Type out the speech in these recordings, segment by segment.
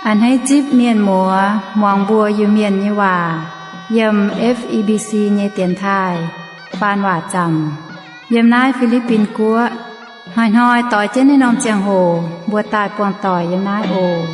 A'hneiv zipv mienh muoz muangx mbuo Iu-Mienh nyei waac yiem F E B C nyei dienx taaih faan waac zaamc yiem naaiv Fi^li^bin Guoqv. Hnoi-hnoi doix jienv naaiv norm ziangh hoc mbuo daaih buangh doic yiem naaiv oc.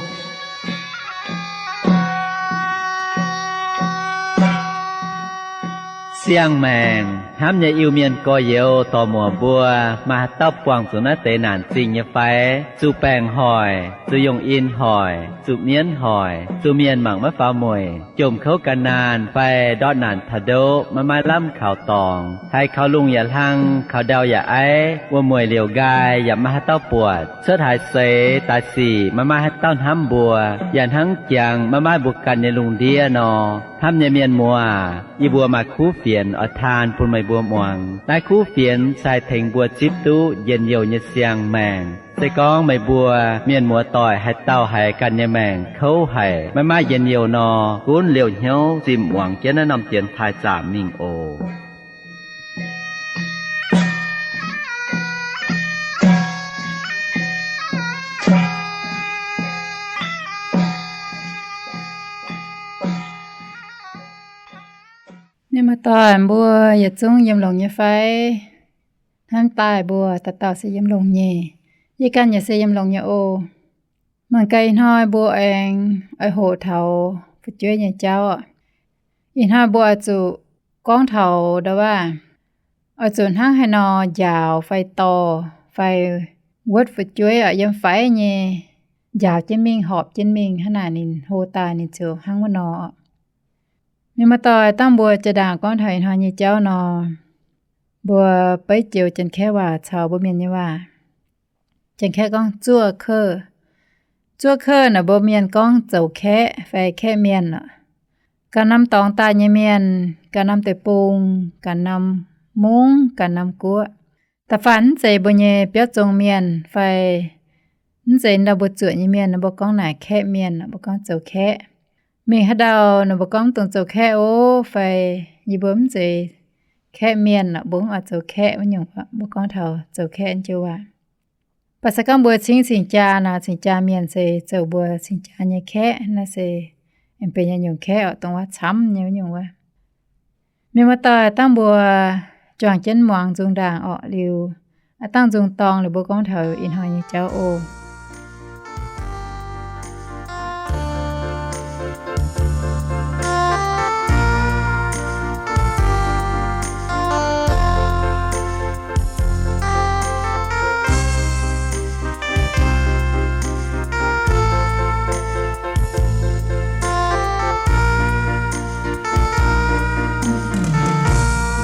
Siang-maengc hnamv nyei Iu-Mienh gorx-youz dorc-muoc mbuo, maaih haaix dauh buangh zuqc naaiv deix naanc zingh nyei fai? Zuqc baengc hoic, zuqc yungh in hoic, zuqc mienv hoic, zuqc mienh mangc maiv faaux mueic, jomc kouv gan naanh fai ndortv naanc taux ndoqv maiv maaih lamh kaux dorngx, haiz kaux lungh yaac hlang, kaux ndau yaac aiv, wuom-mueic liouc nqaai yaac maiv maaih haaix dauh buatc, cuotv haaix seix daaih sic maiv maaih haaix dauh hnamv mbuo, yaac hnangv jangx maiv maaih mbuo ganh nyei lungh ndiev nor. Hnamv nyei mienh muoz, yie mbuo maaih kuv fienx oix taan bun meih mbuo muangx. Naaiv kuv fienx se haih tengx mbuo zipv duqv njien-youh nyei siang-maengc. Se gorngv meih mbuo mienh muoz-doic haaix dauh haiz ganh nyei maengc kouv haic, maiv maaih njien-youh nor, gunv liouh hnyouv zimh muangx jienv naaiv norm dienx taaih zaamc mingh oc. Mienh muoz-doic mbuo yietc zungv yiem longx nyei fai? Hnamv daaih mbuo dauh dauh se yiem longx nyei. Yie ganh yaac se yiem longx nyei oc. Mangc gaax ih hnoi mbuo aengx oix hoqc taux fu'jueiv nyei jauv. Ih hnoi mbuo oix zuqc gorngv taux ndau wuov, oix zuqc hnangv haaix nor njaaux fai dorh fai wuotv fu'jueiv oc, yiem faix nyei njaaux jienv mingh, horpc jienv mingh, hnangv naaic ninh hlo daaih ninh ziouc hnangv wuov nor. Mienh muoz-doic, dangh mbuo jaa-ndaangc gorngv taux ih hnoi nyei jauv nor, mbuo beiv joux Janx-Kaeqv waac caux mbuo Mienh nyei waac. Janx-Kaeqv gorngv zuov kouv. Zuov kouv naaic mbuo Mienh gorngv zoux kaeqv fai kaeqv mienh oc. Ganh norm dorngx daaih nyei mienh, ganh norm deic-bung, ganh norm mungv, ganh norm guoqv, da'faanh mv zeiz mbuo nyei biauv zong mienh fai mv zeiz ndau mbuo zuoqc nyei mienh, mbuo gorngv naaic kaeqv mienh, mbuo gorngv zoux kaeqv. Mingh haaix ndau nor mbuo gorngv mv dungx zoux kaeqv oc, fai yie mbuo mv zeiz kaeqv mienh, mbuo mv oix zoux kaeqv wuov nyungc, mbuo gorngv taux zoux kaeqv joux waac. Mv baac se gorngv mbuo cingv cing-jaa nor, cing-jaa mienh se zoux mbuo cing-jaa nyei kaeqv, naaiv se aengx benx nyei nyungc kaeqv oc, dongh wuov camv nyei wuov nyungc wuov. Mienh muoz-doic, dangh mbuo juangc jienv muangx nzung ndaangc orqc, liuz aav dangh nzung dorng liuz mbuo gorngv taux ih hnoi nyei jauv oc.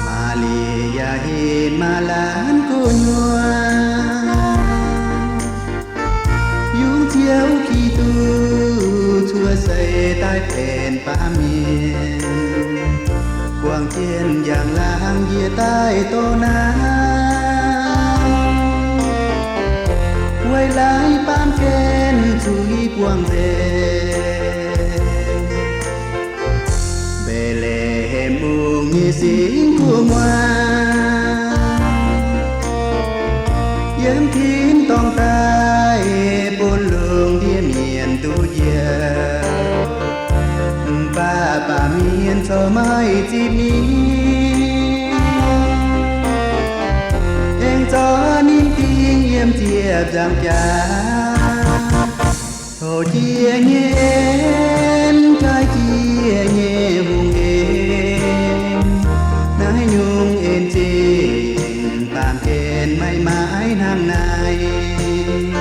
Maaz-Lieih yaac hinc maaz-laanh gu'nyuoz, yungz Ziouv Giduc cuotv seix daaih benx baamh mienh, buangh jienv njang-laangc njiec daaih doqc naaiv, weic laaix baamh gen zuiz buangh nzengc. Mbetc^le^hem Ungh nyei singx gu'nguaaz, yiem tin-dorngh daaih bun lungh ndiev mienh duqv njoux. Mv baac baamh mienh corc maiv zipv ninh, aengx zorqv ninh dingh yiem ziepc nzaangc jaax. Coqv-jiex nyei en, jaaix-jiex nyei hungh en, naaiv nyungc en zingh baamh gen maiv maaih hnangv naaiv.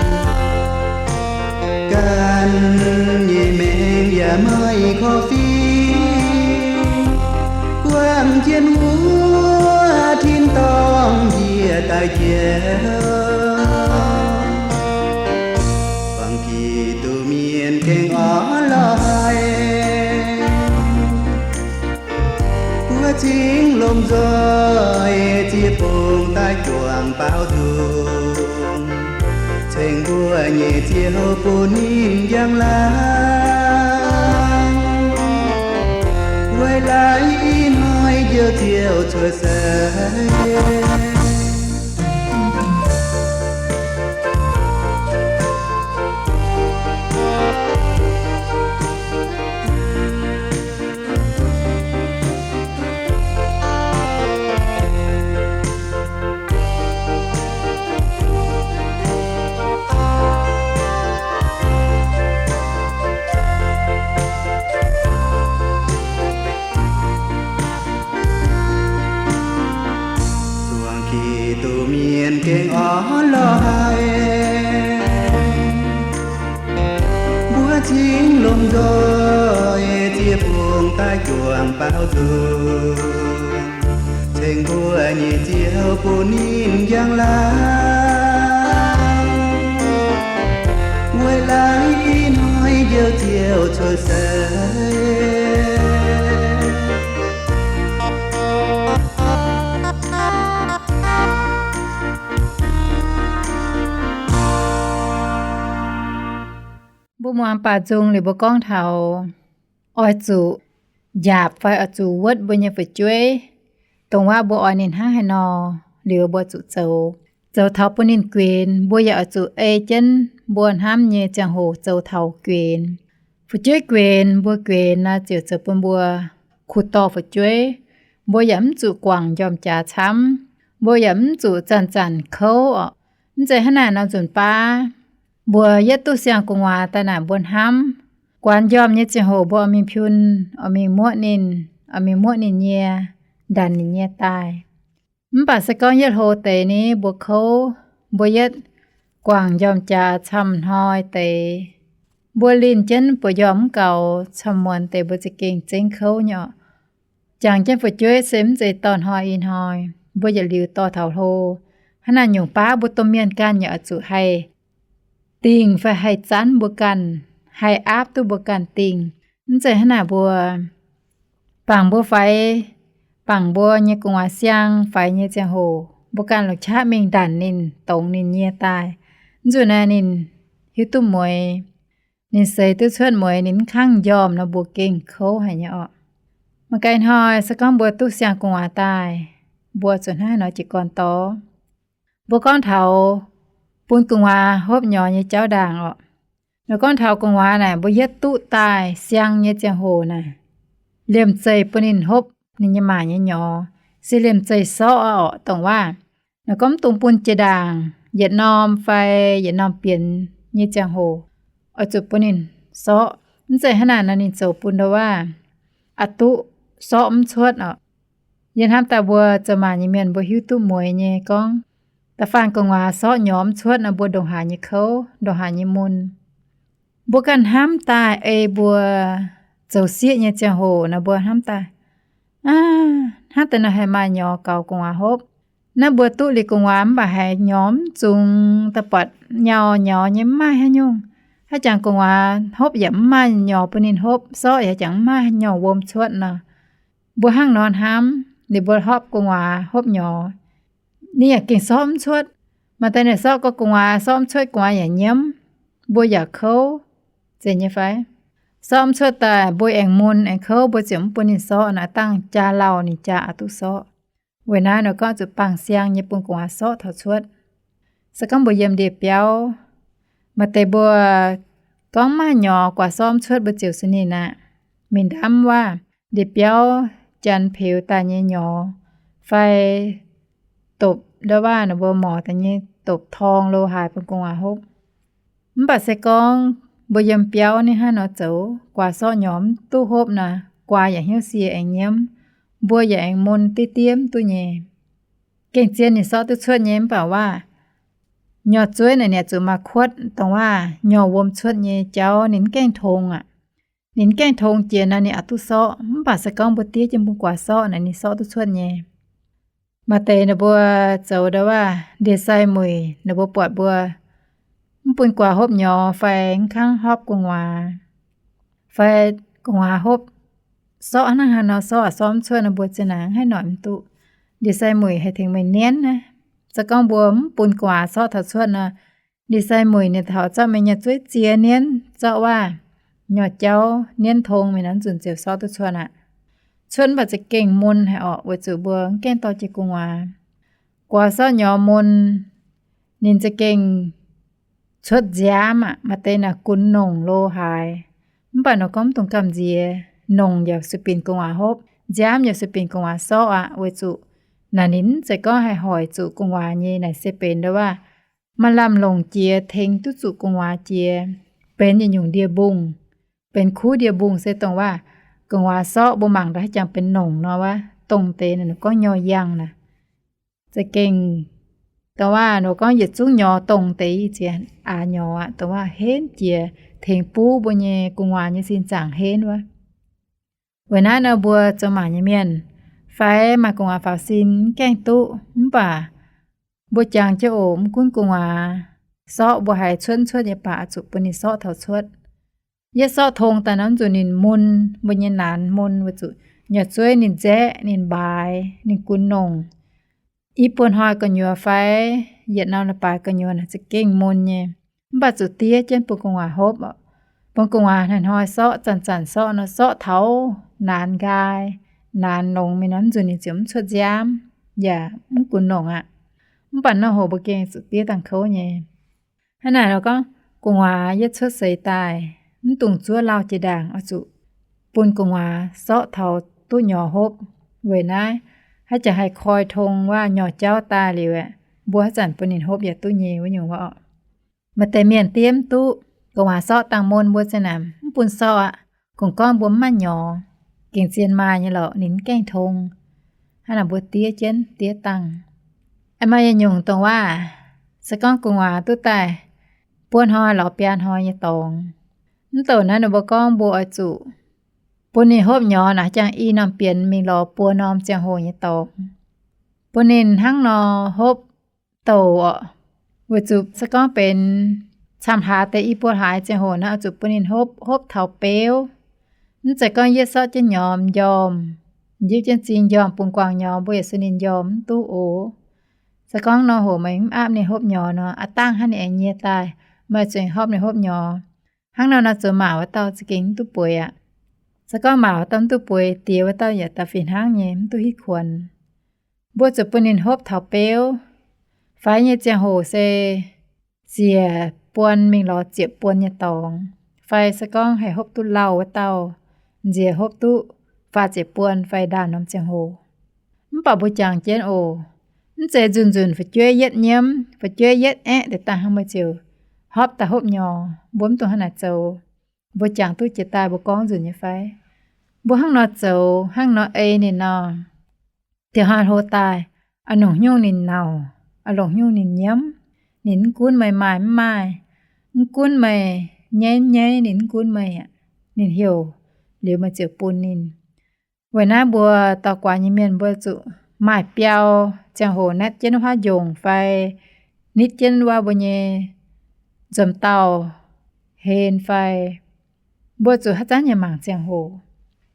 Ganh nyei maengc yaac maiv korv-fiqv, guangc jienv wuov tin-dorngh njiec daaih njoux. Buangh Giduc mienh gengh orn lorh haic, buov cingv lomh nzoih ziex bung daaih juangc baaux nzung, ceng mbuo nyei Ziouv bun ninh njang-laangc, weic laaix ih hnoi Njoux Ziouv cuotv seix. Orv lorh haic, mbuo cingx longc nzoih ziex bungx daaih juangc baaux nzunc, ceng mbuo nyei Ziouv bun ninh njang-laangc, weic laaix ih hnoi njoux Ziouv cuotv seix. Mbuo muangx baac nzung liuz mbuo gorngv taux oix zuqc njaapc fai oix zuqc wuotv mbuo nyei fu'jueiv, dongh waac mbuo oix ninh hnangv haaix nor, liuz mbuo zuqc zoux, zoux taux bun ninh guenx. Mbuo yaac oix zuqc ei jienv mbuo hnamv nyei ziangh hoc zoux taux guenx. Fu'jueiv guenx, mbuo guenx naaic ziouc zoux bun mbuo kuh dorh fu'jueiv. Mbuo yaac mv zuqc guangc njormh jaax camv. Mbuo yaac mv zuqc zanc-zanc kouv oc. Mv zeiz hnangv naaic nor nzunc baav mbuo yietv duqv siang gu'nguaaz daaih naaic mbuo hnamv, guaax njormh nyei ziangh hoc mbuo oix mingh piun, oix mingh muoqv ninh, oix mingh muoqv ninh nyei, ndanc ninh nyei daaih. Mv baac se gorngv yietv hlo deix ni mbuo kouv, mbuo yietv guangc njormh jaax camv hnoi deix, mbuo linh jienv buoz-njormh mv gaux camv muonz deix mbuo za'gengh zengv kouv nyei oc. Jangx jienv fu'jueiv se mv zeiz dorh hnoi ih hnoi, mbuo yietc liuz dorh taux hlo. Hnangv naaic nyungc baav mbuo domh mienh ganh yaac oix zuqc haih dingh fai haih zanv mbuo ganh, haih aapv duqv mbuo ganh dingh. Mv zeiz hnangv naaic mbuo bangc mbuo faix, bangc mbuo nyei gu'nguaaz siang faix nyei ziangh hoc, mbuo ganh longc qaqv mingh ndanc ninh, dongz ninh nyei daaih. Mv zuqc naaic ninh hiuv duqv mueix, ninh seix duqv cuotv mueix, ninh mv kangv njormh nor mbuo gengh kouv haic nyei orqc. Mangc gaax hnoi se gorngv mbuo duqv siang gu'nguaaz daaih, mbuo zuqc hnangv haaix nor jiez gorn dorh. Mbuo gorngv taux bun gu'nguaaz hopv nyorx nyei jauv ndaangc orqc. Nor gorngv taux gu'nguaaz naaic mbuo yietv duqv daaih siang nyei ziangh hoc naaic, liemh zeih bun ninh hopv ninh nyei maaic nyei nyorx, se liemh zeih sorqv orqc. Dongh waac nor gorngv mv dungx bun jiex ndaangc yietc norm fai yietc norm bienx nyei ziangh hoc, oix zuqc bun ninh sorqv. Mv zeiz hnangv naaic nor ninh zoux bun ndau waac aqc duqv sorqv mv cuotv orqc. Yie hnamv daaih mbuo zoux maaic nyei mienh mbuo hiuv duqv mueix nyei gorngv, da'faanh gu'nguaaz sorqv nyorx mv cuotv nor mbuo ndongc haaix nyei kouv, ndongc haaix nyei mun. Mbuo ganh hnamv daaih ei mbuo zoux sieqv nyei ziangh hoc nor mbuo hnamv daaih, hnangv deix nor haih maaih nyorx gaux gu'nguaaz hopv. Naaiv mbuo duqv liuz gu'nguaaz mv baac haiz nyorx mv zungx, da'buatc nyauv nyauv nyei mv maaih haaix nyungc. Haaix jangx gu'nguaaz hopv yaac mv maaih nyorx bun ninh hopv, sorqv yaac jangx mv maaih nyorx wuom cuotv nor. Mbuo hnangv nor hnamv, ninh mbuo hopv gu'nguaaz hopv nyorx, ninh yaac gengh sorqv mv cuotv. Maaih deix ninh sorqv gorx gu'nguaaz sorqv mv cuotv, gu'nguaaz yaac nyiemv, mbuo yaac kouv, zeiz nyei fai? Sorqv mv cuotv daaih mbuo aengx mun aengx kouv, mbuo ziouc mv bun ninh sorqv naaic, dangh jaa lauh ninh jaa aqc duqv sorqv. Weic naaiv nor gorngv zuqc bangc siang nyei bun gu'nguaaz sorqv taux cuotv. Se gorngv mbuo yiem ndie-biauv, maaih deix mbuo gorngv maaih nyorx guaax sorqv mv cuotv mbuo ziouc se ninh aqv. Mingh ndamv waac ndie-biauv janx peux daaih nyei nyorx, fai dopc ndau waac nor mbuo morc daaih nyei dopc torng lo haaix bun gu'nguaaz hopv. Mv baac se gorngv mbuo yiem biauv ninh hnangv nor zoux, guaax sorqv nyorx mv duqv hopv nor, guaax yaac hnyouv sie aengx nyiemv, mbuo yaac aengx mun diev diev mv duqv nyei. Gengh zien ninh sorqv duqv cuotv nyei mv baac waac nyorx zueiv naaic ninh zuqc maaih kuotv, dongh waac nyorx wuom cuotv nyei jauv ninh mv gaengh tongx aqv. Ninh mv gaengh tongx jiex nor ninh aqc duqv sorqv. Mv baac se gorngv mbuo diev jienv bun guaax sorqv naaic ninh sorqv duqv cuotv nyei. Maaih deix ninh mbuo zoux ndau waac ndie-sai muic, ninh mbuo buatc mbuo mv bun guaax hopv nyorx fai mv kangv hopv gu'nguaaz, fai gu'nguaaz hopv sorqv hnangv haaix nor sorqv aqc sorqv mv cuotv nor mbuo zien naaic mv haih noic mv duqv. Ndie-sai muic haih tengx meih nienv naaiv. Se gorngv mbuo mv bun guaax sorqv taux cuotv nor, ndie-sai muic ninh taux zorqv meih nyei zueiv ziex nienv, zorqv waac nyorx jauv nienv tong, meih naaiv nzunc ziouc sorqv duqv cuotv aqv. Cuotv mv baac za'gengh mun haic orqc, weic zuqc mbuo mv gaengh dorh jiex gu'nguaaz. Guaax sorqv nyorx mun, ninh za'gengh cuotv nziaamv aqv. Maaih deix naaic gunx nongc lo haaix. Mv baac nor gorngv mv dungx gamh nziex, nongc yaac sueih binc gu'nguaaz hopv, nziaamv yaac sueih binc gu'nguaaz sorqv aqv. Weic zuqc naaic ninh mv zeiz gorngv haih hoic zuqc gu'nguaaz nyei, naaic se benx ndau waac maaih lamh longc jiex tengx duqv zuqc gu'nguaaz jiex, benx yietc nyungc ndie-mbungh, benx kuv ndie-mbungh se dongh waac gu'nguaaz sorqv mbuo mangc ndau haaix jangx benx nongc nor wuov, dongh deix naaic ninh gorngv nyorx yangh naaic. Za'gengh Dongh waac nor gorngv yietc zungv nyorx dongh deix i ziex aax nyorx aqv. Dongh waac henv jiex tengx buv mbuo nyei gu'nguaaz nyei sin zaangc henv wuov. Weic naaiv nor mbuo zoux maac nyei mienh fai maaih gu'nguaaz faaux sin mv gaengh duqv, mv baac mbuo jangx jienv oc, mv gunv gu'nguaaz sorqv mbuo haiz cuotv cuotv nyei baac zuqc bun ninh sorqv taux cuotv. Yietv sorqv tong daaih nor mv zuqc ninh mun, mbuo nyei naanx mun weic zuqc nyauc-zueiv ninh nzaeqv, ninh mbaaix, ninh gunx nongc. I buo hnoi gu'nyuoz fai yietc norm leiz-baaix gu'nyuoz naaic za'gengh mun nyei. Mv baac zuqc diev jienv bun gu'nguaaz hopv oc. Bun gu'nguaaz hnoi-hnoi sorqv, zanc-zanc sorqv nor, sorqv taux naanx nqaai, naanx longx mingh nor mv zuqc ninh ziouc mv cuotv nziaamv yaac mv gunx nongc aqv. Mv baac nor hoc mbuo gengh zuqc diev dangh kouv nyei. Hnangv naaic nor gorngv gu'nguaaz yietv cuotv seix daaih, mv dungx zuov lauh jiex ndaangc oix zuqc bun gu'nguaaz sorqv taux duqv nyorx hopv. Weic naaiv haaix jaax haih koi tong waac nyorx jauv daaih liuz aeqv, mbuo haaix zanc bun ninh hopv yaac duqv nyei wuov nyungc wuov oc. Maaih deix mienh diev mv duqv, gu'nguaaz sorqv dangh mun mbuo za'naaic mv bun sorqv aqv, kungx gorngv mbuo mv maaih nyorx. Gengh zien maaih nyei lorqc, ninh mv gaengh tong. Hnangv naaic mbuo diev jienv diev dangh. Maaih yietc nyungc dongh waac, se gorngv gu'nguaaz duqv daaih buo hnoi lorz biaa hnoi nyei dorngx, mv douc naaiv ninh mbuo gorngv mbuo oix zuqc bun ninh hopv nyorx naaic jangx i norm bienx mingh lorz buo norm ziangh hoc nyei dorngx, bun ninh hnangv nor hopv douc oc. Weic zuqc se gorngv benx camv-hlaax deix i buo hlaax ziangh hoc naaiv oix zuqc bun ninh hopv, hopv taux beuv. Mv zeiz gorngv yietv sorqv jienv nyorx njormh, njiv jienv zing njormh bungx guangc nyorx, mbuo yaac sueih ninh njormh mv duqv oc. Se gorngv nor hoc meih mv aapv ninh hopv nyorx nor, aav dangh hnangv ninh aengx nyie daaih, meih zuqc hopv ninh hopv nyorx. Hnangv nor nor zoux maac wuov dauh za'gengh mv duqv bueix aqv. Se gorngv maac wuov dauh mv duqv bueix, diex wuov dauh yaac da'fih hnangv nyei mv duqv hitv kuonx. Mbuo zuqc bun ninh hopv taux beuv, faix nyei ziangh hoc se ziec buon mingh lorz ziepc buon nyei dorngx, fai se gorngv haih hopv duqv lauh wuov dauh, nziex hopv duqv faah ziepc buon fai ndaamv norm ziangh hoc. Mv baac mbuo jangx jienv oc, mv zeiz nzunc-nzunc fu'jueiv yietv nyiemv, fu'jueiv yietv aeqv, deix dangh hnangv meih ziouc hopv daaih hopv nyorx. Mbuo mv dungx hnangv naaic zoux. Mbuo jangx duqv jiex daaih mbuo gorngv nzunc nyei fai? Mbuo hnangv nor zoux, hnangv nor ei ninh nor, dieh hnoi hlo daaih, a'longc nyungc ninh nauc, a'longc nyungc ninh nyiemv. Ninh mv gunv meih maaih mv maaih, mv gunv meih nyaiv mv nyaiv, ninh mv gunv meih aqv. Ninh heuc liuz meih ziouc bun ninh. Weic naaiv mbuo dorh guaax nyei mienh mbuo zuqc maaih biauv ziangh hoc natv jienv wuov haav njongc fai nitv jienv wuov mbuo nyei nzomc dauh hlen fai mbuo zuqc haaix zanc nyei mangc ziangh hoc.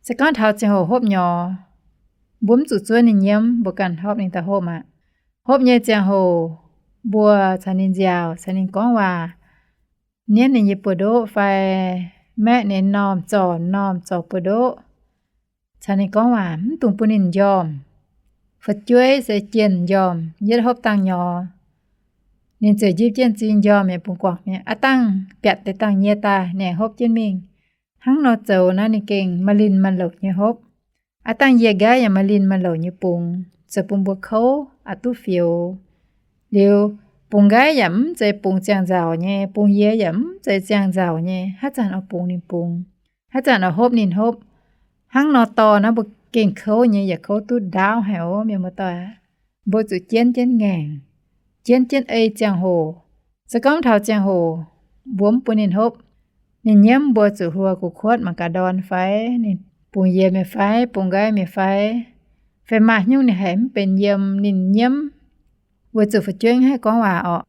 Se gorngv taux ziangh hoc hopv nyorx, mbuo mv zuqc zuov ninh nyiemv, mbuo ganh hopv ninh daaih hopv aqv. Hopv nyei ziangh hoc mbuo caux ninh nziaauc, caux ninh gorngv waac, nienv ninh nyei buoz-ndoqv fai maeqv ninh normh zorc normh zorc buoz-ndoqv, caux ninh gorngv waac, mv dungx bun ninh njormh. Fu'jueiv se jienh njormh, yietv hopv dangh nyorx, ninh ziouc njiv jienv zing njormh mi'aqv, bungx guangc mi'aqv. Aav dangh biatc deix dangh nyie daaih ninh aengx hopv jienv mingh. Hnangv nor zoux naaiv ninh gengh maaih linh maaih louc nyei hopv. Aav dangh yie nqaiv yaac maaih linh maaih louc nyei bungx, zoux bun mbuo kouv aqc duqv fioux. Liuz bungx nqaiv yaac mv zeiz bungx ziangh nzauc nyei, bungx yie yaac mv zeiz ziangh nzauc nyei, haaix zanc oix bungx ninh bungx, haaix zanc oix hopv ninh hopv. Hnangv nor dorh naaiv mbuo gengh kouv nyei, yaac kouv duqv ndaauv haic oc, mienh muoz-doic aac. Mbuo zuqc jienv jienv ngaengc, jienv jienv ei ziangh hoc. Se gorngv taux ziangh hoc mbuo mv bun ninh hopv, ninh nyiemv mbuo zuqc hluo gu'kuotv mangc gaax ndorn fai, ninh bungx yie mi'aqv fai, bungx nqaiv mi'aqv fai, fai maaih nyungc ninh haiz mv benx yiem ninh nyiemv. Weic zuqc fu'jueiv mv haih gorngv waac orqc.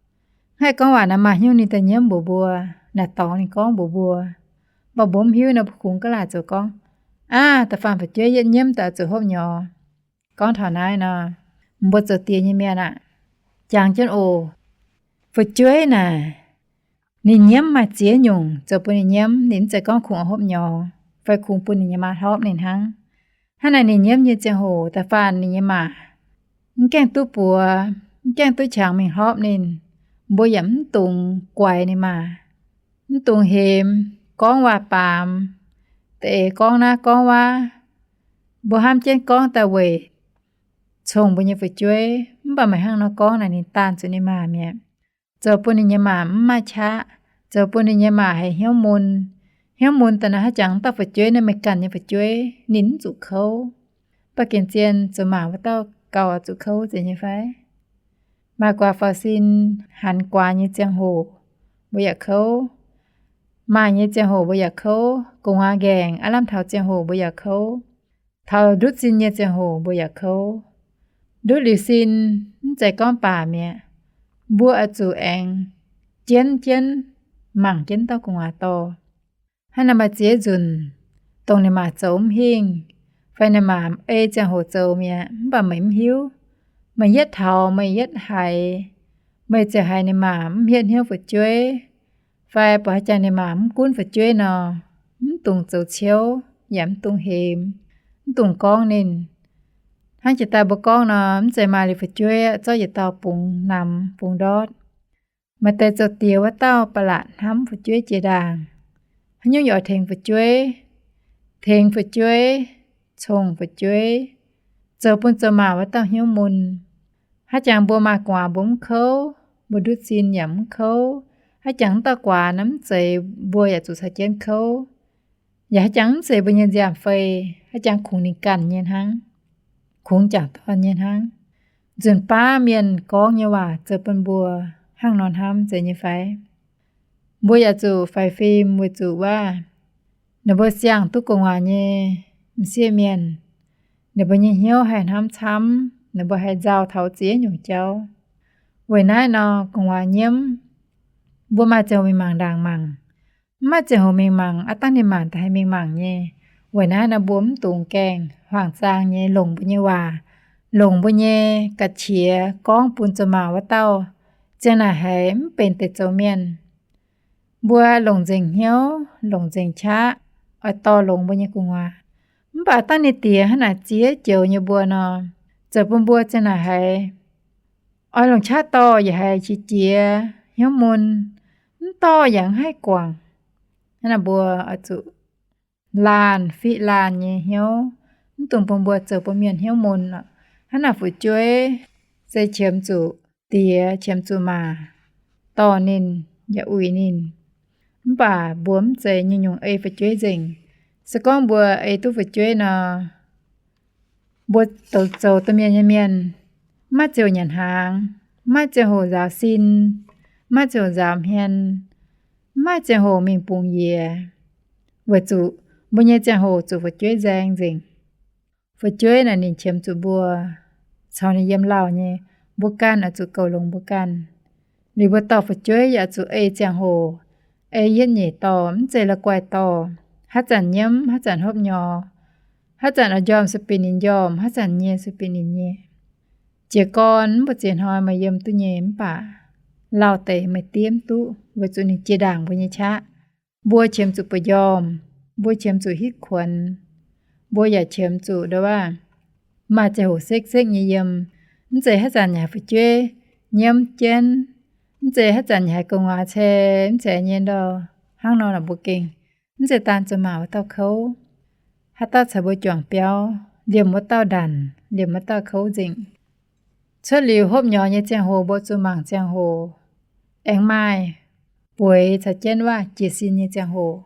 Mv haih gorngv waac naaic maaih nyungc ninh daaih nyiemv mbuox mbuo, naaic dorngx ninh gorngv mbuox mbuo. Mv baac mbuo mv hiuv nor, mbuo kungx ga'laaic zoux gorngv, aav, da'faanh fu'jueiv yietv nyiemv daaih zuqc hopv nyorx. Gorngv taux naaiv nor, mbuo zoux diex nyei mienh aah, jangx jienv oc. Fu'jueiv naaic, ninh nyiemv maaih ziex nyungc zoux bun ninh nyiemv. Ninh mv zeiz gorngv kungx oix hopv nyorx fai kungx bun ninh nyei maa hlorpv ninh hnangv. Hnangv naaic ninh nyiemv nyei ziangh hoc, da'faanh ninh nyei maa mv gaengh duqv buoz, mv gaengh duqv qangx mingh hlorpv ninh, mbuo yaac mv dungx guaix ninh maa, mv dungx hemx, gorngv waac baamz, da'eix gorngv naaiv gorngv wuov. Mbuo hnamv jienv gorngv daaih weic cong mbuo nyei fu'jueiv, mv baac meih hnangv nor gorngv naaic ninh daanh zuqc ninh maa mi'aqv. Zoux bun ninh nyei maa mv maaih qaqv, zoux bun ninh nyei maa haiz hnyouv mun. Hnyouv mun daaih naaic haaix jangx dauh fu'jueiv naaiv, meih ganh nyei fu'jueiv ninh mv zuqc kouv. Mv baac gengh zien zoux maa wuov dauh gauh zuqc kouv zeiz nyei fai? Maaih guaax faaux sin, hanx guaax nyei ziangh hoc mbuo yaac kouv. Maaih nyei ziangh hoc mbuo yaac kouv. Gu'nguaaz nqaengc, aav lamh taux ziangh hoc mbuo yaac kouv. Taux ndutv sin nyei ziangh hoc mbuo yaac kouv. Ndutv liuz sin, mv zeiz gorngv baac mi'aqv. Mbuo oix zuqc aengx jienv jienv mangc jienv dauh gu'nguaaz dorh. Hnangv naaic maaih ziex nzunc, dongh ninh maac zoux mv hingh, fai ninh maac ei ziangh hoc zoux mi'aqv, mv baac meih mv hiuv. Meih yietv taux, meih yietv haiz, meih ziouc haiz ninh maac mv hietv hnyouv fu'jueiv, fai buatc haaix jangx ninh maac mv gunv fu'jueiv nor, mv dungx zoux ciouv, yaac mv dungx hemx, mv dungx gorngv ninh. Hnangv jiex daaih mbuo gorngv nor, mv zeiz maaih liuz fu'jueiv zorqv yietc dauh bungx namx bungx ndortv. Maaih deix zoux diex wuov dauh ba'laqc hnamv fu'jueiv jiex ndaangc. Haaix nyungc yaac oix tengx fu'jueiv, tengx fu'jueiv, congx fu'jueiv, zoux bun zoux maac wuov dauh hnyouv mun. Haaix jangx mbuo maaih guaax mbuo mv kouv, mbuo ndutv sin yaac mv kouv. Haaix jangx mv dauh guaax nor mv zeiz mbuo yaac zuqc caux jienv kouv. Yaac haaix jangx mv zeiz mbuo nyei nziaamv-fei, haaix jangx kungx ninh ganh nyei hnangv, kungx jangc dorn nyei hnangv. Nzunc baav mienh gorngv nyei waac zoux bun mbuo hnangv nor hnamv zeiz nyei fai? Mbuo yaac zuqc faix fim weic zuqc waac, ninh mbuo siang duqv gu'nguaaz nyei m'sieqv mienh, ninh mbuo nyei hnyouv haih hnamv camv, ninh mbuo haih nzauh taux ziex nyungc jauv. Weic naaiv nor gu'nguaaz nyiemv, mbuo maaih ziangh hoc mingh mangc ndaangc mangc. Mv maaih ziangh hoc mingh mangc, aav dangh ninh mangc daaih haih mingh mangc nyei. Weic naaiv nor mbuo mv dungx gaengh huaang-zaang nyei longc mbuo nyei waac, longc mbuo nyei ga'qiex gorngv bun zoux maac wuov dauh, ziang naaic haiz mv benx deix zoux mienh. Mbuo longc nzengc hnyouv, longc nzengc qaqv, oix dorh longx mbuo nyei gu'nguaaz. Mv baac dangh ninh diex hnangv naaic ziex joux nyei mbuo nor, zoux bun mbuo ziang naaic haiz oix longc qaqv dorh yaac haiz qiex jiez hnyouv mun, mv dorh yaac mv haih guangc. Hnangv naaic mbuo oix zuqc laanh fiqv laanh nyei hnyouv, mv dungx bun mbuo zoux bun mienh hnyouv mun. Hnangv naaic fu'jueiv se qiemx zuqc diex, qiemx zuqc maac, dorh ninh yaac uix ninh. Mv baac mbuo mv zeiz nyungc-nyungc ei fu'jueiv nzengc. Se gorngv mbuo ei duqv fu'jueiv nor, mbuo zoux domh mienh nyei mienh, mv maaih ziouc nyanc hnaangx, mv maaih ziangh hoc nzaaux sin, mv maaih ziouc nzaaux hmien, mv maaih ziangh hoc mingh bungx yiez, weic zuqc mbuo nyei ziangh hoc zuqc fu'jueiv nzaeng nzengc. Fu'jueiv naaic ninh qiemx zuqc mbuo caux ninh yiem lauh nyei, mbuo ganh oix zuqc goux longx mbuo ganh. Liuz mbuo dorh fu'jueiv yaac zuqc ei ziangh hoc, ei yietv nyeic dorh, mv zeiz la'guaih dorh. Haaix zanc nyiemv, haaix zanc hopv nyorx, haaix zanc oix njormh sueih binc ninh njormh, haaix zanc nyie sueih binc ninh nyie. Jiez gorn mv baac ziex hnoi meih yiem duqv nyei mv baac lauh deix meih diev mv duqv weic zuqc ninh jiex ndaangc mbuo nyei qaqv. Mbuo qiemx zuqc buoz njormh, mbuo qiemx zuqc hitv kuonx, mbuo yaac qiemx zuqc ndau waac maaih ziangh hoc sekv-sekv nyei yiem. Mv zeiz haaix zanc yaac haiz fu'jueiv nyiemv jienv, mv zeiz haaix zanc yaac haiz gu'nguaaz cei mv zeiz nyei ndau. Hnangv nor naaic mbuo gengh mv zeiz daan zoux maac wuov dauh kouv. Haaix dauh caux mbuo juangc biauv, liemh wuov dauh ndanc, liemh wuov dauh kouv nzengc. Cuotv liuz hopv nyorx nyei ziangh hoc mbuo zuqc mangc ziangh hoc, aengx maaih bueix caux jienv waac jiez sin nyei ziangh hoc.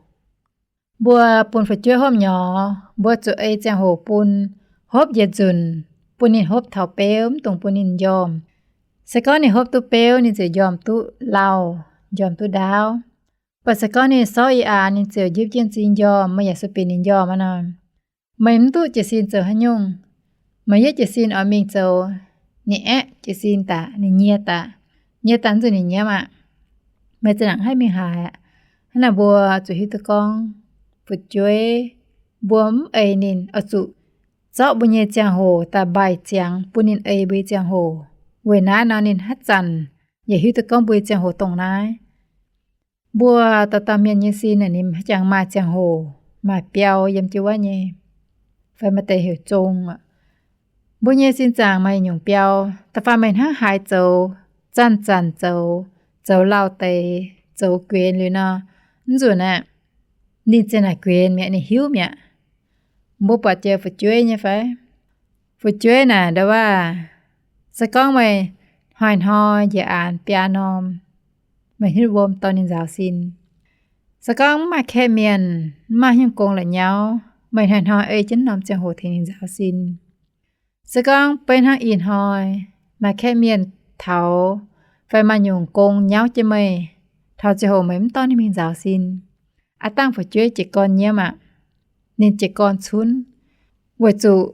Mbuo bun fu'jueiv hopv nyorx, mbuo zuqc ei ziangh hoc bun. Hopv yietc nzunc, bun ninh hopv taux beuv, mv dungx bun ninh njormh. Se gorngv ninh hopv duqv beuv, ninh ziouc njormh duqv lauh, njormh duqv ndaauv. Mv baac se gorngv ninh sorv i aqc, ninh ziouc njipv jienv zing njormh, meih yaac sueih binc ninh njormh aqv nor, meih mv duqv jiez sin zoux haaix nyungc. Meih yietv jiez sin oix mingh zoux, ninh aeqv jiez sin daaih, ninh nyie daaih, nyie daaih zuqc ninh nyiemv aqv. Meih za'nanc haih mingh haaix aqv? Hnangv naaic mbuo zuqc hiuv duqv gorngv fu'jueiv, mbuo mv ei ninh oix zuqc zorqv mbuo nyei ziangh hoc daaih mbaih ziangx bun ninh ei mbuo nyei ziangh hoc. Weic naaiv nor ninh haaix zanc yaac hiuv duqv gorngv mbuo nyei ziangh hoc dongh naaiv. Mbuo dauh dauh mienh nyei sin naaic ninh haaix jangx maaih ziangh hoc, maaih biauv yiem jienv wuov nyei, fai maaih deix heuc zong aqv. Mbuo nyei sin zaangc maaih nyungc biauv, da'faanh meih hnangv haaix zoux, zanc-zanc zoux, zoux lauh deix, zoux guenx liuz nor, mv nzunc aeqv, ninh za'naaic guenx mi'aqv, ninh hiuv mi'aqv. Mbuo buatc jiex fu'jueiv nyei fai? Fu'jueiv naaic ndau waac, se gorngv meih hnoi-hnoi njiec aanx biaa norm, meih hitv wuom dorh ninh nzaaux sin. Se gorngv mv maaih kaeqv mienh, mv maaih haaix nyungc gong la'nyauv, meih hnoi-hnoi ei jienv norm ziangh hoc tengx ninh nzaaux sin. Se gorngv beiv hnangv ih hnoi maaih kaeqv mienh taux fai maaih nyungc gong nyauv jienv meih, taux ziangh hoc meih mv dorh ninh mingh nzaaux sin. Aav dangh fu'jueiv jiez gorn nyiemv aqv. Ninh jiez gorn cunv, weic zuqc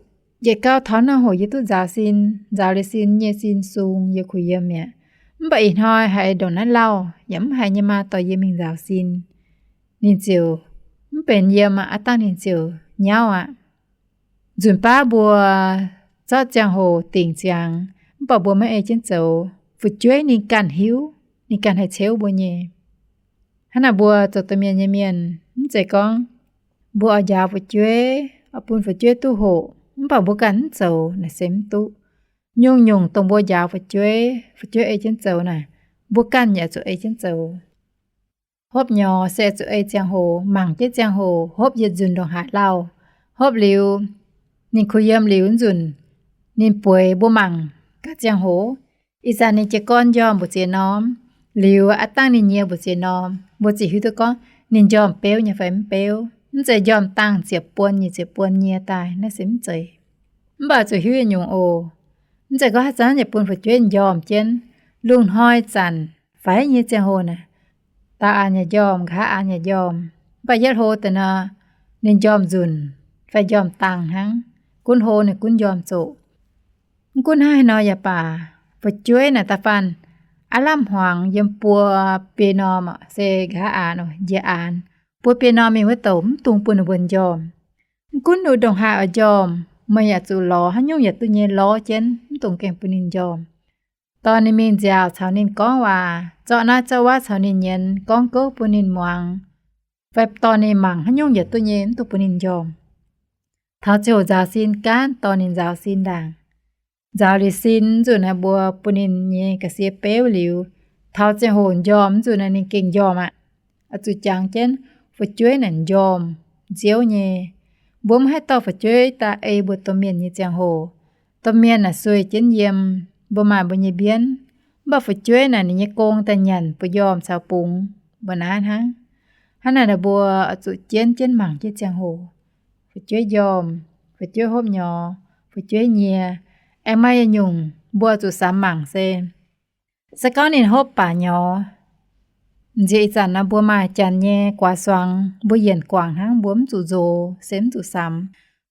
yietc gauh taux naaiv hoc yie duqv nzaaux sin, nzaaux liuz sin nyei sin sung yie kuh yiem mi'aqv. Mv baac ih hnoi haiz ndongc naaiv lauh yaac mv haiz nyei maa dorh yie mingh nzaaux sin. Ninh ziouc mv benx yiem aqv. Aav dangh ninh ziouc nyauv aqv. Nzunc baav mbuo zorqv ziangh hoc dingc ziangx, mv baac mbuo maiv ei jienv zoux. Fu'jueiv ninh ganh hiuv, ninh ganh haih ceuv mbuo nyei. Hnangv naaic mbuo zoux domh mienh nyei mienh, mv zeiz gorngv mbuo oix njaaux fu'jueiv, oix bun fu'jueiv duqv hoqc, mv baac mbuo ganh mv zoux naaic se mv duqv. Nyungc-nyungc dongh mbuo njaaux fu'jueiv, fu'jueiv ei jienv zoux naaic, mbuo ganh yaac zuqc ei jienv zoux. Hopv nyorx se zuqc ei ziangh hoc, mangc jienv ziangh hoc, hopv yietc nzunc ndongc haaix lauh. Hopv liuz, ninh kuh yiem liuz nzunc, ninh bueix mbuo mangc gaax ziangh hoc. Ih zanc ninh jiez gorn njormh mbu'ziex norm, liuz aav dangh ninh nyie mbu'ziex norm, mbuo ziouc hiuv duqv gorngv ninh njormh beuv nyei fai mv beuv. Mv zeiz njormh dangh ziepc buon nyeic ziepc buon nyie daaih, naaiv se mv zeiz. Mv baac zuqc hiuv yietc nyungc oc. Mv zeiz gorngv haaix zanc yaac bun fu'jueiv njormh jienv. Lungh hnoi zanc faix nyei ziangh hoc naaic, daauh an yaac njormh, nqa'haav an yaac njormh. Mv baac yietv hlo deix nor, ninh njormh nzunc fai njormh dangh hnangv. Gunv hlo ninh gunv njormh zoqc. Mv gunv hnangv haaix nor yaac baac, fu'jueiv naaic da'faanh aav lamh hmuangx yiem buo biei norm se nqa'haav an, njiec an, buo biei norm mingh wuov douc mv dungx bun ninh mbuo njormh. Mv gunv ninh ndongc haaix oix njormh, meih yaac zuqc lorz haaix nyungc yaac duqv nyei lorz jienv, mv dungx gengh bun ninh njormh. Dorh ninh mingh nziaauc caux ninh gorngv waac, zorqv naaiv zorqv wuov caux ninh nyienz, gorngv gouv bun ninh muangx, fai dorh ninh mangc haaix nyungc yaac duqv nyei, mv dungx bun ninh njormh. Taux ziouc nzaaux sin gaanv dorh ninh nzaaux sin ndaangc. Nzaaux liuz sin nzunc naaic mbuo bun ninh nyei ga'sie beuv liuz, taux ziangh hoc njormh nzunc naaic ninh gengh njormh aqv. Oix zuqc jangx jienv fu'jueiv naaic njormh nziouv nyei. Mbuo mv haih dorh fu'jueiv daaih ei mbuo domh mienh nyei ziangh hoc, domh mienh naaic sueih jienv yiem, mbuo maaih mbuo nyei mbienv. Mv baac fu'jueiv naaic ninh nyei gong daaih nyanc buoz njormh caux bungx, mbuo naaiv hnangv. Hnangv naaic mbuo oix zuqc jienv jienv mangc jienv ziangh hoc. Fu'jueiv njormh, fu'jueiv hopv nyorx, fu'jueiv nyie, aengx maaih yietc nyungc mbuo oix zuqc samx mangc se, se gorngv ninh hopv baac nyorx, nziex ih zanc nor mbuo maaih janx nyei guaax suangx, mbuo yienc guangc hnangv, mbuo mv zuqc nzox se mv zuqc samx.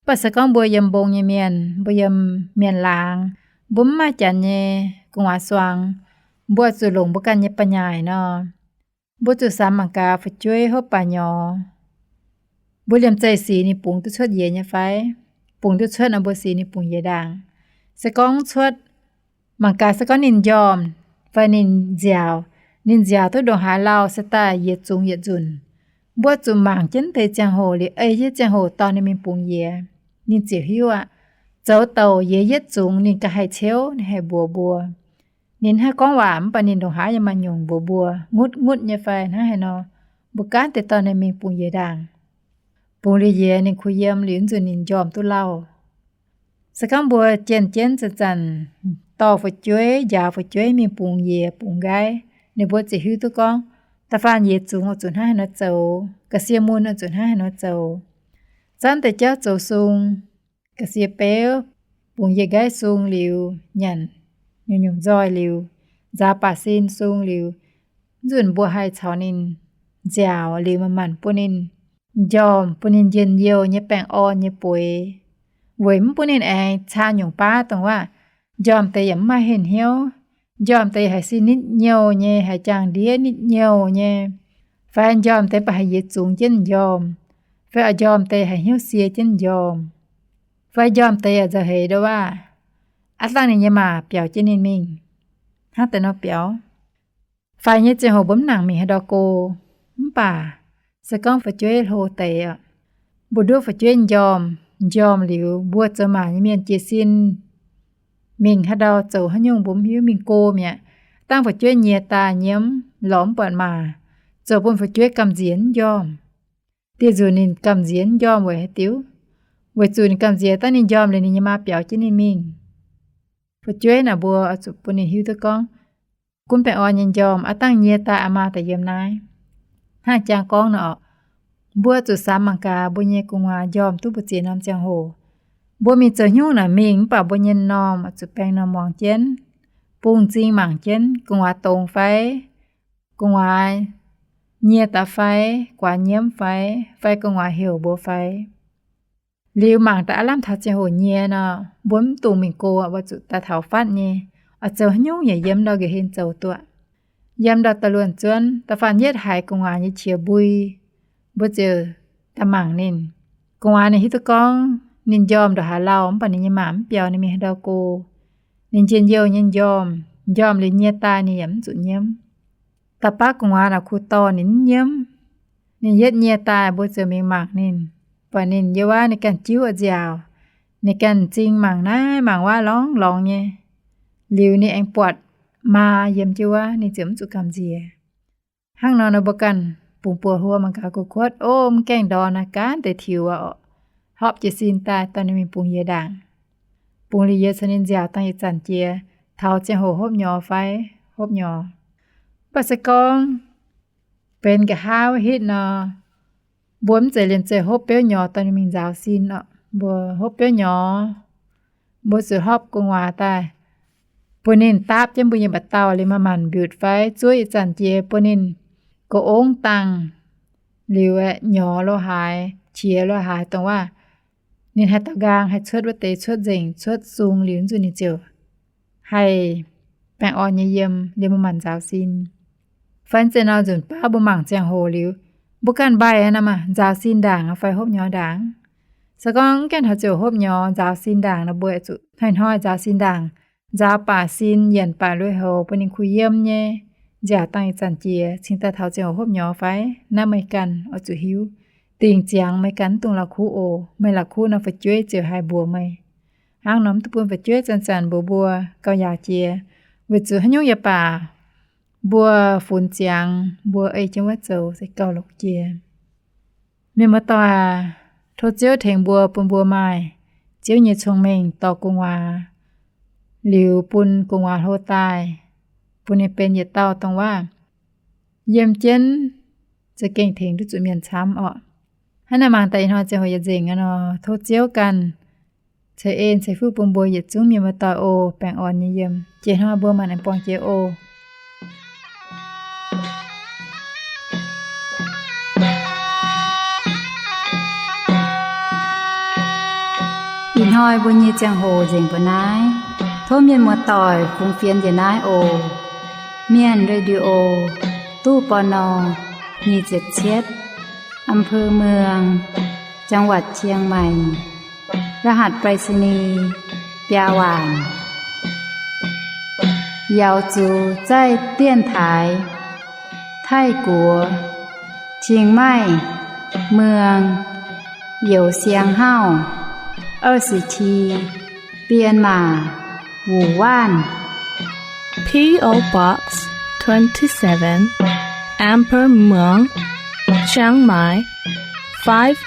Mv baac se gorngv mbuo yiem mbong nyei mienh, mbuo yiem mienh laangz, mbuo mv maaih janx nyei gu'nguaaz suangx, mbuo zuqc longc mbuo ganh nyei ba'nyaaic nor, mbuo zuqc samx mangc gaax fu'jueiv hopv baac nyorx, mbuo liemh zeih sic ninh bungx duqv cuotv yiez nyei fai? Bungx duqv cuotv nor mbuo sic ninh bungx yiez ndaangc. Se gorngv cuotv, mangc gaax se gorngv ninh njormh fai ninh nziaauc, ninh nziaauc duqv ndongc haaix lauh se daaih yiez zungx yietc nzunc. Mbuo zuqc mangc jienv deix ziangh hoc liuz ei jienv ziangh hoc dorh ninh mingh bungx yiez, ninh ziouc hiuv aqv. Zoux douc yiez yietv zungx ninh ganh haih ceuv, ninh haih mbuox mbuo. Ninh haih gorngv waac mv baac ninh ndongc haaix yaac maaih nyungc mbuox mbuo, ngutv ngutv nyei fai hnangv haaix nor, mbuo gaanv deix dorh ninh mingh bungx yiez ndaangc. Bungx liuz yiez ninh kuh yiem liuz nzunc ninh njormh duqv lauh. Se gorngv mbuo jienh jienv zanc-zanc dorh fu'jueiv, njaaux fu'jueiv mingh bungx yiez bungx nqaiv, ninh mbuo ziouc hiuv duqv gorngv da'faanh yiez zungx oix zuqc hnangv haaix nor zoux, ga'sie mun oix zuqc hnangv haaix nor zoux. Zanv deix jauv zoux sung, ga'sie beuv, bungx yiez nqaiv sung liuz, nyanc nyungc-nyungc nzoih liuz, nzaaux baac sin sung liuz, nzunc mbuo haih caux ninh nziaauc liuz manc-manc bun ninh njormh, bun ninh njien-youh nyei baengh orn nyei bueix, weic mv bun ninh aengx caa nyungc baav dongh waac njormh deix yaac mv maaih henh hnyouv, njormh deix haiz sin nitv nyouh nyei, haiz jaang-ndiev nitv nyouh nyei, fai njormh deix baac haiz yiez zungx jienv njormh, fai oix njormh deix haiz hnyouv sie jienv njormh, fai njormh deix yaac nzauh heix ndouv waac, aav dangh ninh nyei maa biaux jienv ninh mingh, hnangv deix nor biaux. Faix nyei ziangh hoc mbuo mv nangc mingh haaix ndau go, mv baac se gorngv fu'jueiv hlo deix aqv, mbuo nduov fu'jueiv njormh, njormh liuz mbuo zoux maa nyei mienh jiez sin mingh haaix ndau zoux haaix nyungc mbuo mv hiuv, mingh go mi'aqv. Dangh fu'jueiv nyie daaih nyiemv lorz mv buatc maa, zoux bun fu'jueiv gamh nziex mv njormh. Dieh nzunc ninh gamh nziex mv njormh weic haaix diuc? Weic zuqc ninh gamh nziex dangh ninh njormh liuz ninh nyei maa biaux jienv ninh mingh. Fu'jueiv naaic mbuo oix zuqc bun ninh hiuv duqv gorngv gunv baengh orn nyei njormh aav dangh nyie daaih aa maa daaih yiem naaiv. Hnangv jangx gorngv nor, mbuo zuqc samx mangc gaax mbuo nyei gu'nguaaz njormh duqv mbu'ziex norm ziangh hoc. Mbuo mingh zoux haaix nyungc naaic mingh mv baac mbuo nyei m'normh oix zuqc baeng norm muangx jienv, bungx m'zing mangc jienv gu'nguaaz dongz fai, gu'nguaaz nyie daaih fai, guaax nyiemv fai, fai gu'nguaaz heuc mbuo fai. Liuz mangc daaih aav lamh taux ziangh hoc nyie nor, mbuo mv dungx mingh go, mbuo zuqc daaih taux fatv nyei, oix zoux haaix nyungc yaac yiem ndau nqa'hlen zoux duqv. Yiem ndau da'luonx zuonv, da'faanh yietv haiz gu'nguaaz nyei qiex mbui, mbuo ziouc daaih mangc ninh. Gu'nguaaz ninh hiuv duqv gorngv ninh njormh ndongc haaix lauh, mv baac ninh nyei maanc mv biaux ninh mingh haaix ndau go. Ninh njien-youh nyei njormh, njormh liuz nyie daaih ninh yaac mv zuqc nyiemv. Da'baav gu'nguaaz naaic kuh dorh ninh mv nyiemv. Ninh yietv nyie daaih mbuo ziouc mingh mangc ninh, buatc ninh yiem wuov ninh ganh jiuv nziaauc, ninh ganh m'zing mangc naaiv mangc wuov lorngx lorngx nyei. Liuz ninh aengx buatc maa yiem jienv wuov, ninh ziouc mv zuqc gamh nziex. Hnangv nor nor mbuo ganh bungx buoz hluo mangc gaax gu'kuotv, o, mv gaengh ndorm naaiv gaanv deix tiux aqv, hopv jiez sin daaih dorh ninh mingh bungx yie ndaangc. Bungx liuz yie caux ninh nziaauc dangh ih zanc jiex, taux ziangh hoc hopv nyorx fai? Hopv nyorx. Mv baac se gorngv benx nqa'haav hitv nor, mbuo mv zeiz liemh zeih hopv beuv nyorx dorh ninh mingh nzaaux sin orqc. Mbuo hopv beuv nyorx, mbuo zuqc hopv gu'nguaaz daaih, bun ninh daapv jienv mbuo nyei mba'dauh liuz maaih maanc mbiutc fai zuov ih zanc jiex bun ninh gox-ong dangh, liuz aeqv, nyorx lo haaix, qiex lo haaix, dongh waac ninh haih daux nqaang, haih cuotv wuov deix, cuotv nzengc, cuotv sung liuz nzunc ninh ziouc haih baengh orn nyei yiem liuz maaih maanc nzaaux sin. Fai zeiz nor nzunc baav mbuo mangc ziangh hoc liuz, mbuo ganh mbaih nor maah, nzaaux sin ndaangc fai hopv nyorx ndaangc. Se gorngv mv gaengh taux ziouc hopv nyorx nzaaux sin ndaangc nor, mbuo zuqc hnoi-hnoi nzaaux sin ndaangc, nzaaux baac sin yienc baac lui-houx bun ninh kuh yiem nyei. Nziaauc dangh ih zanc jiex cingx daaih taux ziangh hoc hopv nyorx fai? Naaiv meih ganh oix zuqc hiuv. Dingc ziangx meih ganh, mv dungx la'kuqv oc. Meih la'kuqv nor fu'jueiv ziouc haih mbuox meih. Hnangv nor mv duqv bun fu'jueiv zanc-zanc mbuox mbuo gauh yaac jiex, weic zuqc haaix nyungc yaac baac mbuo funx ziangx, mbuo ei jienv wuov zoux se gauh longx jiex. Mienh muoz-doic, tov Ziouv tengx mbuo, bun mbuo maaih Ziouv nyei cong-mengh dorh gu'nguaaz, liuz bun gu'nguaaz hlo daaih, bun ninh benx yietc dauh dongh waac yiem jienv za'gengh tengx duqv zuqc mienh camv orqc. Hnangv naaiv mangc daaih ih hnoi ziangh hoc yietc nzengc nor, tov Ziouv ganh ceix en ceix fuqv bun mbuo yietc zungv mienh muoz-doic oc. Baengh orn nyei yiem. Jiex hnoi mbuo maanc aengx buangh jiex oc. Ih hnoi mbuo nyei ziangh hoc nzengc mbuo naaiv. Tov mienh muoz-doic fungx fienx njiec naaiv oc. Mienh Radio, ตู้ ปณ. nyic ziepc cietv, อำเภอเมือง จังหวัดเชียงใหม่ รหัสไปรษณีย์ biaa waanc. 瑶族在电台 Taiv-Guoqv, Chiang Mai, เมือง Youh Siang Hauv, 二十七, Bienh Maac, Wuh Waanv. P O Box twenty-seven, Amber Muang, Chiang Mai, five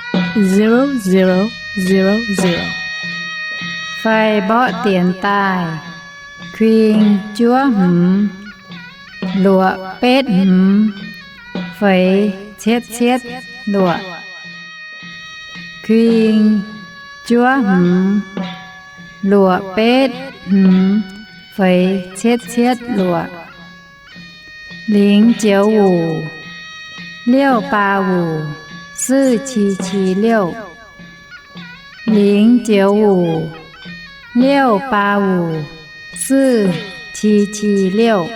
zero zero zero zero. Fai mborqv dienx daaih, kuing juov hmz, luoqc betv hmz, feix cietv cietv luoqc. Kuing juov hmz, luoqc betv hmz, feix cietv cietv luoqc. 零九五, 六八五, 四七七六. 零九五, 六八五, 四七七六.